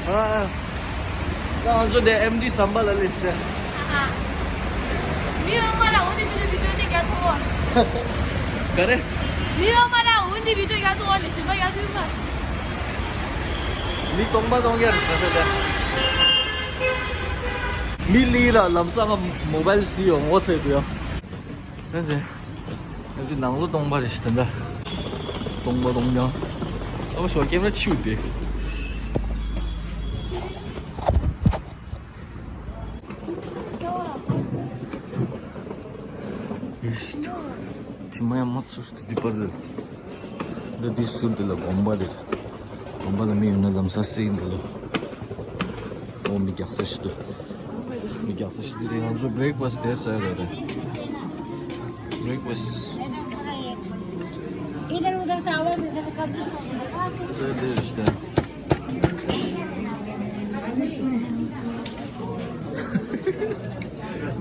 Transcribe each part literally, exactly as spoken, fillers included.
ཨ། ད་ང་ཚོ་དེ་ཨེམ་ཌི་ཟམ་པ་ལ་སླེབས་ཏེ། ཨ། མི་ཡོད་མ་ར་འོ་དེ་ཚོ་བི་ཌིའོ་དེ་རྒྱ་ཐོ། ག་རེ། མི་ཡོད་མ་ར་འོ་དེ་བི་ཌིའོ་རྒྱ་ཐོ་ལེ་ཞིམ་པ་རྒྱ་ཐོ་མ། མི་སྟོང་པ་སྟོང་རྒྱ་རེད་ད་ད། མི་ལི་ར་ལམ་སང་མོ་བལ་སི་ཡོང་ངོ་ཚེ་དུ་ཡོ། ཨ་ཙི། ཨ་ཙི་ནང་ལོ་སྟོང་པ་རེད་ཤི་ད་ད། སྟོང་པ་སྟོང་རྐྱང་། ཨ་བ་ཤོ་ཀེམ་ར་ཆིའུ་དེ། ཡིས། ཁྱི་མ་ཡང་མ་ཚུར་དུ་སྡིག་པ་རེད། འདི་འདི་ཟུར་དེ་ལ་དགོན་པ་རེད། དགོན་པ་ལ་མི་ཡོད་ན་ལམ་སང་སེ་ཡིན་འདི་ལ། འོ་མི་རྒྱག་ས་ཞིག་འདུག་མི་རྒྱག་ས་ཞིག་འདུག་ང་ཚོ་བྷི་རེག་ཕ་སི་དེ་ཟ་ཡ་རེད། བྷི་རེག་ཕ་སི། इधर उधर से आवाज इधर कब ཟ་དེ་རེད་ཤི་ད།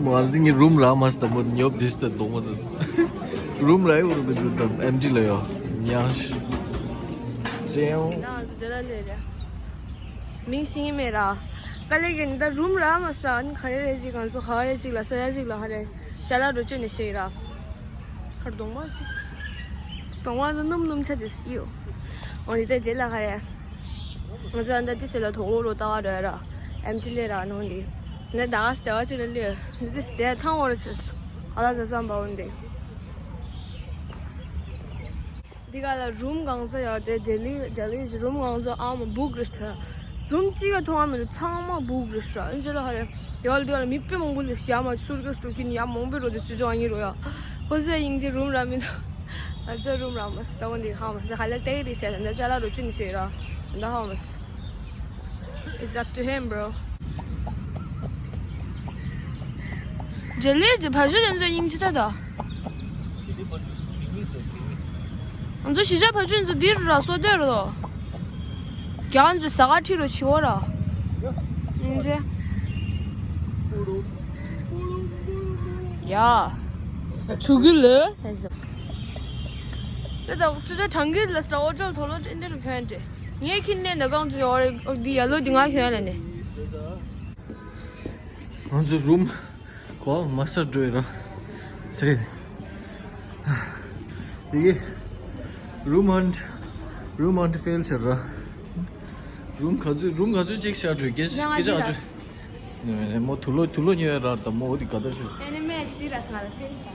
མ་ཟིན་གྱི་རུམ་རག་མ་སྟབས་མོ་ཉོབ་དིས་ད་གཏོང་མ་ད། རུམ་རག་ཡོད་རུ་མི་འདུག་ད་ཨེམ་ཊི་ལ་ཡོད་ཉག་ཤི། ཟེའོ། མིང་ཤེས་ཀྱི་མེད་ར། དཀའ་ལས་ཀྱི་ནི་ད་རུམ་རག་མ་སྲ་ཨ་ནི་ག་རེ་རེད་ཅིག་ང་ཚོ་ག་རེ་ཅིག་ལ་ས་ཡ་ཅིག་ལ་ག་རེ་ཅ་ལག་འགྲོ་བཅོས་ནས་ཤེས་ར། ཁར་གདོང་མ་ཅིག་གདོང་མ་ནི་སྣུམ་སྣུམ་ཆ་ཅིག་ཡོད། འོ་ནི་ད་རྗེས་ལ་ག་རེ། ང་ཚོ་ཨ་ད་ཏི་ཤེ་ལ་དོ་འོ་རོ་ལྟ་བ་རོ་ཡ་ར། ཨེམ་ཅི་ལེ་ར་ནོ་འདི། ནི་ད་ག་སྟེ་བ་ཅིག་ལ་ལེ། ནི་ཏི་སྟེ་ཐང་འོ་ར་ཆུ། ཨ་ལ་ཟ་ཟམ་པ་འོ་འདི། འདི་ག་ལ་རུམ་གང་ཚ་ཡོད་དེ་ཇེ་ལི་ཇེ་ལི་རུམ་གང་ཚ་ཨ་མ་སྦུག་རེད་ད། རུམ་གཅིག་ག་མཐོང་བ་མི་འདུག་ཚང་མ་སྦུག་རེད་ཤག་ཨིན་ཇི་ལ་ཧ་རེ། ཡོལ་འདི་ག་ལ་མི་དཔེ་མང་པོ་ལ་ཞྭ་མ་སུར་ག་སུ་ཁྱིན་ཡ་མང་པོ་རོ་དེ་སུ་ཇོ་ཨ་ཉི་རོ་ཡ། ཁོ་ཚོ་ཡིན་གྱི་རུམ་ར་མི་འདུག་ང་ཚོ་རུམ་ར་མ་སི་ད་འོ་འདི་ཧ་མ་སི་ཧ་ལ་ཏེ་རི་ཆེ་ད་ཅ་ལ་རུ་ཅུན་ཤེ་ར་ད་ཧ་མ་སི། It's up to him, bro. ཇེ་ལི་ཇེ་ཕ་ཞུ་དེ་ཚོ་སྙིང་རྗེ་ད་ད། ང་ཚོ་གཞིས་ཆགས་ཕ་ཆུ་ཚོ་འདིར་ར་སོ་དེར་རོ། རྒྱ་ང་ཚོ་ཟ་ག་ཁྲི་རོ་ཆི་བོ་ར། སྙིང་རྗེ། ཡ། ཆུ་གི་ལེ། དེ་ད་ཚོ་ཚོ་གྲང་གི་ལ་ས་འོ་ཅོལ་ཐོ་ལོ་ཅན་དེ་རུ་ཁན་ཏེ། ངས་ཁྱིན་ནས་ན་གང་ཚོ་ཡོ་རེ་འདི་ཡ་ལོ་འདི་ང་ཁྱོད་ལ་ནས། ང་ཚོ་རུམ་གོ་མ་ས་འགྲོ་ཡི་ར་ཟེར། དེ་གི་རུམ་ཧན་རུམ་ཧན་ཕེལ་ཆེ་ར། རུམ་ག་ཚོད་རུམ་ག་ཚོད་ཅིག་ཤར་འགྲོ་སྐད་ཆ་ཨ་ཅོ། མོ་དུ་ལོ་དུ་ལོ་ཉོ་ཡ་ར་ད་མོ་འོ་དེ་ག་ད་ཤི། ཨེ་ནི་མེ་ཤི་དི་ར་སྔ་ལ་ཕེལ་ཆེ།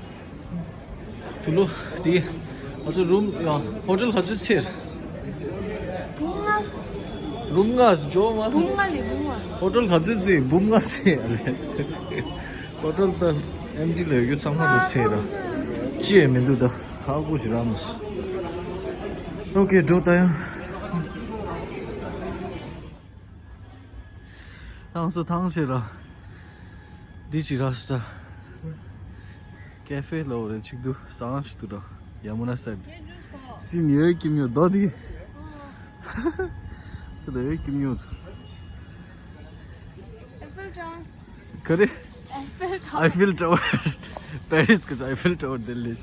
དུ་ལོ་དེ་ང་ཚོ་རུམ་ཡང་ཧོ་ཊེལ་ག་ཚོད་ཚེར། བུམ་ལྔ། རུམ་ལྔ་འཇོག་མ། བུམ་ལྔ་ལས་བུམ་ལྔ། ཧོ་ཊེལ་ག་ཚོད་ཚེར་བུམ་ལྔ་ཚེར་ཨ་ལེ། ཧོ་ཊེལ་ད་ཨེམ་ཊི་ལ་ཡོད་རྒྱུ་ཚང་མ་ལ་ཚེར་ར། ཅི་ཡང་མི་འདུག་ད་ཁག་པོ་ཞིག་རག་མ་སོང་། ཨོ་ཀེ་འགྲོ་ད་ཡང་། ཡང་སོ་ཐང་ཆེ་ར། འདི་ཅི་ར་སྟ། ཀེ་ཧྥེ་ལོ་རེ་ཅིག་འདུག་ཟ་ཁང་ཞིག་འདུག་ར། ཡ་མུ་ན་སའིཌ། སིམ་ཡོད་ཀྱི་མྱོ་དོ་དི། ཁྱོད་དོ་ཡོད་ཀྱི་མྱོ། ཨེ་ཧྥེལ་ཊ་ཝར། ག་རེ། ཨེ་ཧྥེལ་ཊ་ཝར། ཨེ་ཧྥེལ་ཊ་ཝར། པེ་རིས་ཀྱི་ཨེ་ཧྥེལ་ཊ་ཝར་ལྡི་ལི།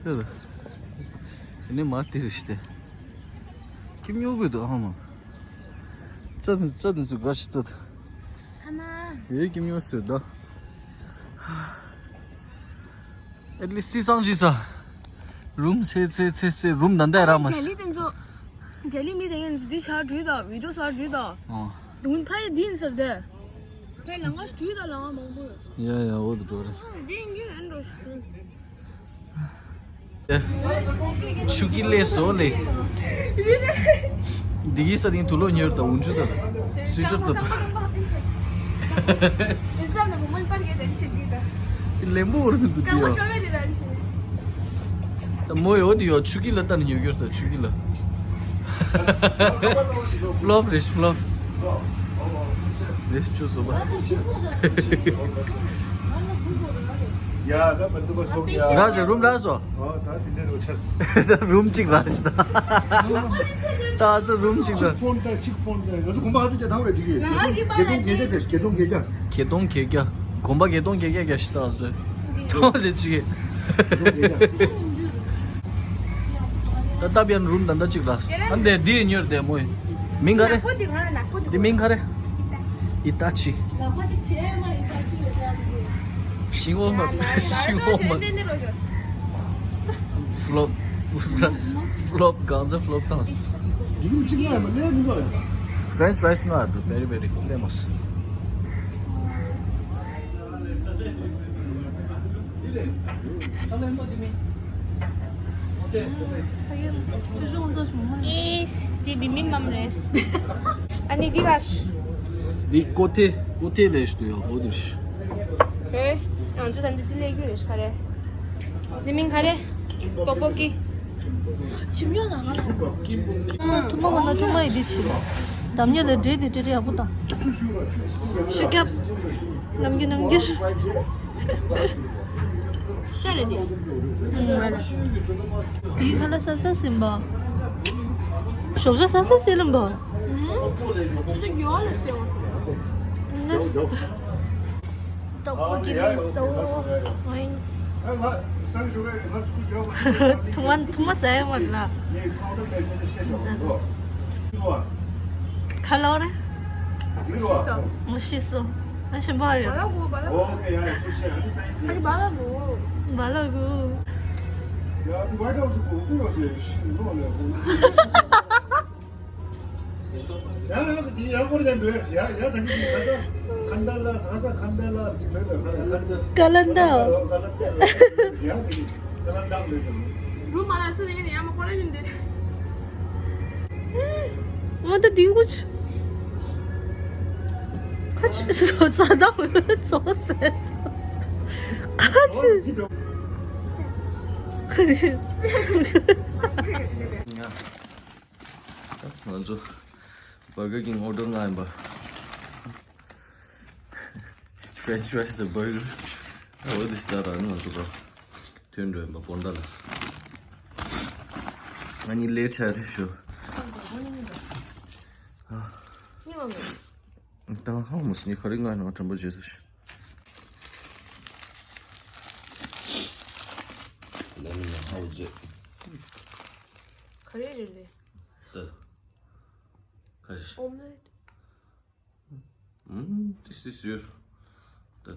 ཁྱོད་དོ། ཨ་ནི་མ་དེ་རེ་ཤི་ཏེ། ཀྱི་མྱོ་གི་དོ་ཧ་མ། ཙ་ཙ་ཙུ་ག་ཤི་ཏོ། ཨ་མ། ཡོད་ཀྱི་མྱོ་སོད་དོ། ཨེ་ལི་སི་སང་ཇི་ས། རུམ་ཚེ་ཚེ་ཚེ་ཚེ་རུམ་ནན་ཏའི་ར་མ། ཇ་ལི་དེ་ཚོ། ཇ་ལི་མི་དེ་ངན་འདི་ཤར་བྲིས་དང་བི་ཌིའོ་ཤར་བྲིས་དང་། ཨོ། དུང་ཕ་ཡི་དིན་ཟེར་དེ། ཕའི་ལང་ང་བྲིས་དང་ལང་ང་མང་པོ་ཡོད། ཡ་ཡ་འོ་དུ་འགྲོ་རེད། ཨ་དེ་ཡིན་གྱི་རན་འགྲོ་ཤི་བྲིས། ཆུ་ཀི་ལས་སོ་ལས། འདི་གི་ས་སྟེང་དུ་ལོ་ཉོར་དང་འུན་ཆུ་དང་སུའི་ཊར་དང་། ལེན་པོ་འོར་མི་འདུག་དེ་ཡོ། ད་མོ་ཡོ་དེ་ཡོ་ཆུ་ཀི་ལ་ལྟ་ནས་ཉོ་རྒྱུར་དང་ཆུ་ཀི་ལ། ཕློབ་རེད་ཕློབ། རེད་ཆུ་སོ་པ། ཡ་ད་མི་འདུག་པ་སོགས་ཡ། ར་ཟེར་རུམ་ར་སོ། ཨ་ད་དེ་འདྲ་རོ་ཆས། རུམ་གཅིག་ར་ཤི་ད། ད་ཚོ་རུམ་གཅིག་ར། ཕོན་ད་གཅིག་ཕོན་ད་ང་ཚོ་གོམ་པ་ཨ་ཚོ་རྒྱ་ཐང་རེད་དེ་གི། ང་གི་པ་རེད་དེ། བརྒྱད་སྟོང་བརྒྱད་བརྒྱ་བརྒྱད་སྟོང་བརྒྱད་བརྒྱ། བརྒྱད་སྟོང་བརྒྱད་བརྒྱ། གོམ་པ་བརྒྱད་སྟོང་བརྒྱད་བརྒྱ་རྒྱ་ཤི་ད་ཚོ། ཐོག་ལས་གཅིག་གི། བརྒྱད་སྟོང་བརྒྱད་བརྒྱ། ད་ལྟ་བྱས་ན་རུམ་ད་ལྟ་གཅིག་རག་ཨ་འདི་འདི་ཉོས་དེ་མོ། མིང་ག་རེ། ནག་པོ་འདི་ག་རེ། ནག་པོ་འདི། འདི་མིང་ག་རེ། ཨི་ཏ་ཅི། ལག་པ་གཅིག་བྱས་མ་ཨི་ཏ་ཅི་ལ་བྱ་འདི། ཤིང་འོ་མ། ཤིང་འོ་མ། ཕློབ། ཕློབ་གང་ཚེ་ཕློབ་བཏང་། འདི་གུ་གཅིག་ལ་མ་ལས་མི་འདུག French fries ནི་ཨ་འདུག very very ལེ་མོ། ཨིས། འདི་བི་མི་མམ་རེད། ཨ་ནི་འདི་ག་འདི་ཀོ་ཐེ། ཀོ་ཐེ་ལས་ཤི་ཡོད་ཨོ་དུ་ཤི། ཧེ། ང་ཚོ་ད་འདི་འདི་ལས་རྒྱུ་རེད་ཤི་ག་རེ། འདི་མིང་ག་རེ། ཏོག་པོ་ཀི། ཞིམ་ཡོད་ལ་ང་ལ། ཐུ་མ་བ་ན་ཐུ་མ་ཡི་འདི་ཞིམ། འདམ་ཉ་ལ་འདྲེ་འདི་འདྲེ་འདྲེ་ཡག་པོ་དང་། ཤུ་རྒྱབ། ནམ་རྒྱུན་ནམ་རྒྱུན། ཤ་རེད་དེ། ཨུམ། དེའི་ཁ་ལ་ས་ས་ཟིན་པ། ཞོགས་ཇ་ས་ས་ཟིན་ལམ་པ། ཨུམ། ཆུ་ཚོད་དགུ་པ་ལ་ཟེར་བ། ན། ཏོག་པོ་ཀི་ལས་སོ། ཐུང་མ་ཐུང་མ་ཟ་ཡ་མ་རེད་ལ། ཁ་ལོ་རེ། མོ་ཤི་སོ། ཨ་ཤི་བ་རེད། བ་ལ་གོ། བ་ལ་གོ། བ་ལ་གོ། ཡང་ཡང་དེ་ཡང་སྐོར་ཡང་འགྲོ་ཡ་ཡ་ཡ་ད་གི་ད་ཁ་འདར་ལ་ས་ས་ཁ་འདར་ལ་ཅིག་མེད་དོ་ཁ་ཁ་འདར། ཀ་ལན་ད། ཀ་ལན་ད་ཡ་དེ་ཀ་ལན་ད་མེད་དོ། རུ་མ་ལ་སུ་ནི་ཡ་མ་ཀོ་ར་ཡིན་དེ། མ་ད་དེ་གུ་ཆ། ཁ་ཆུ་སོ་ས་ད་སོ་ས། ཁ་ཆུ། ཁ་རེ། ང་ཚོ་Burger King order གནང་ཡིན་པ། French fries དང་burger འོ་དེ་ཟ་ར་ང་ཚོ་ག་ཐོན་འགྲོ་ཡིན་པ་པོན་ཌ་ལ། ང་གཉིས་ལེ་ཆ་རེ་ཞུ། ད་ཧ་མོ་སི་ནི་ཁ་རི་ང་ནང་དྲན་པ་བརྗེད་སོང་། Let me know how is it? ག་རེ་རེད་ལེ། ད། ག་རེ། Omelette. ཨུམ། This is your. ད།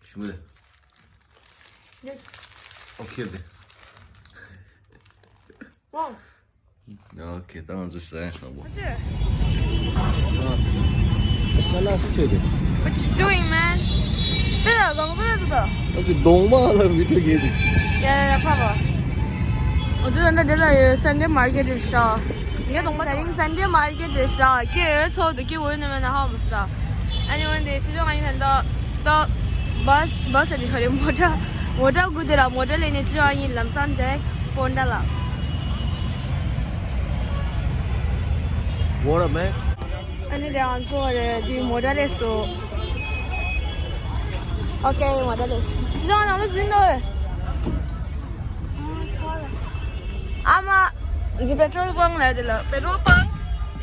ཞིམ་པོ་རེད། ཡེ། ཨོ་ཁེ་རེད། Wow. ཨོ་ཁེ། ད་ང་ཚོ་ཟ་ཡ་ཧྲ་པོ། ཨ་ཅེ། ཅ་ལག་སུས་རེད། What you doing, man? དེ་ལ་གང་ཟེར་དུ་ད། ཨ་ཅེ་གདོང་མ་ལ་བི་ཏྲ་གེ་རེད། ཡ་ཡ་ཡ་ཕ་བ། ཨོ་ཅེ་ད་ད་དེ་ལ་ཡོད་Sunday market རེད་ཤག་ངས་གདོང་མ་དེ་རིང་Sunday market རེད་ཤག་ཀེ་ཚོ་དུ་ཀེ་འོ་ནི་མེད་ན་ཧ་མི་སྲིད། Anyway དེ་ཅི་ཅོ་ང་ཡིན་ད་ད་bus bus ཨ་ནི་ཁ་རེ་མོ་ཊ་མོ་ཊ་སྒུག་དེ་ར་མོ་ཊ་ལེན་ནས་ཅི་ཅོ་ང་ཡིན་ལམ་སང་འདྲེ་པོན་ཌ་ལ། What up, man? ཨ་ནི་དེ་ང་ཚོ་རེད་དེ་མོ་ཊ་ལས་སོ། Okay མོ་ཊ་ལས་སོ། ཅི་ཅོ་ང་ནང་ལ་འཛིན་ཏོ། ཨ་མ། འདི་པེ་ཊྲོལ་པམ་ལ་དེ་ལ་པེ་ཊྲོལ་པམ།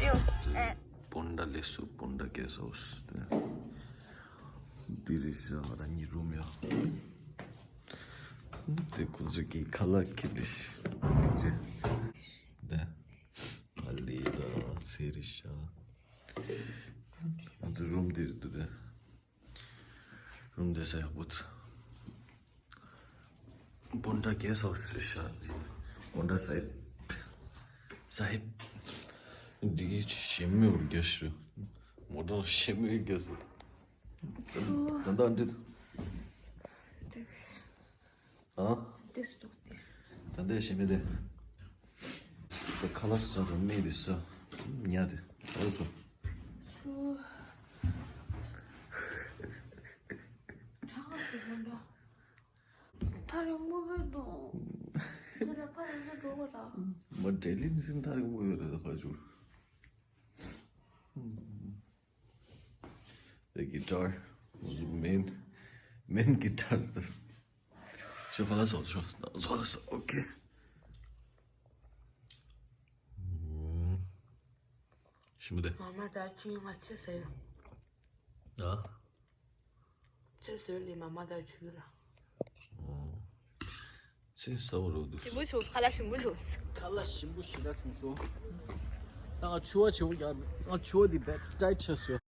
ཡོ། ཨེ། པོན་ཌ་ལས་སུ་པོན་ཌ་གེ་སོ་སི་དེ། དེ་རེད་ཤག་རང་ཉིད་རུམ་ཡ། དེ་ཁོ་ཚོ་གི་ཁ་ལག་གི་རེད་ཤག་དེ། ཨ་ལི་ད་ཚེ་རེད་ཤག་ང་ཚོ་རུམ་དེ་རེད་འདུག་དེ། རུམ་དེ་ས་ཡག་པོ་འདུག་པོན་ཌ་གེ་སོ་སི་ཤག་པོན་ཌ་སཱ་ཧིབ། སཱ་ཧིབ། འདི་གི་ཞེ་མོ་རྒྱ་ཤུ། མོ་ཊ་ཞེ་མོ་རྒྱ་སུ། ད་ད་འདི། ཨ། This to this. ད་འདི་ཞེ་མོ་དེ། ད་ཁ་ལག་ཟ་རུ་མེད་དེ་ས། ཉ་དེ། ཨོ་ཚོ། ཚུ། ཁྲག་ཟེར་གོ་འདྲ། ཐག་རིང་པོ་བོད་དོ། ཅི་ལ་ཕ་རེ་ཅི་འགྲོ་གོ་ད། མ་འབྲེལ་ལིན་ཟིན་ཐག་རིང་པོ་ཡོད་རེད་ད་ཁ་ཆུར། The guitar was the main main guitar. ཞོ་ཁ་ལ་སོ་ཞོ་ཁ་ལ་སོ་okay. ཞིམ་པོ་དེ། མ་མ་ད་ཅི་ང་ཚེ་ཟེར། ཨ། ཚེ་ཟེར་ལེ་མ་མ་ད་ཆུ་ར། ཚེ་ས་བོ་རུ་འདུག་ཞིམ་པོ་བྱུང་། ཁ་ལག་ཞིམ་པོ་བྱུང་། ཁ་ལག་ཞིམ་པོ་ཞེ་དྲག་བྱུང་སོང་། ད་ང་ཕྱུ་པ་ཆེ་བོ་རྒྱག་ང་ཕྱུ་པ་འདི་བེད་ཊའི་ཊི་བྱས་སོང་།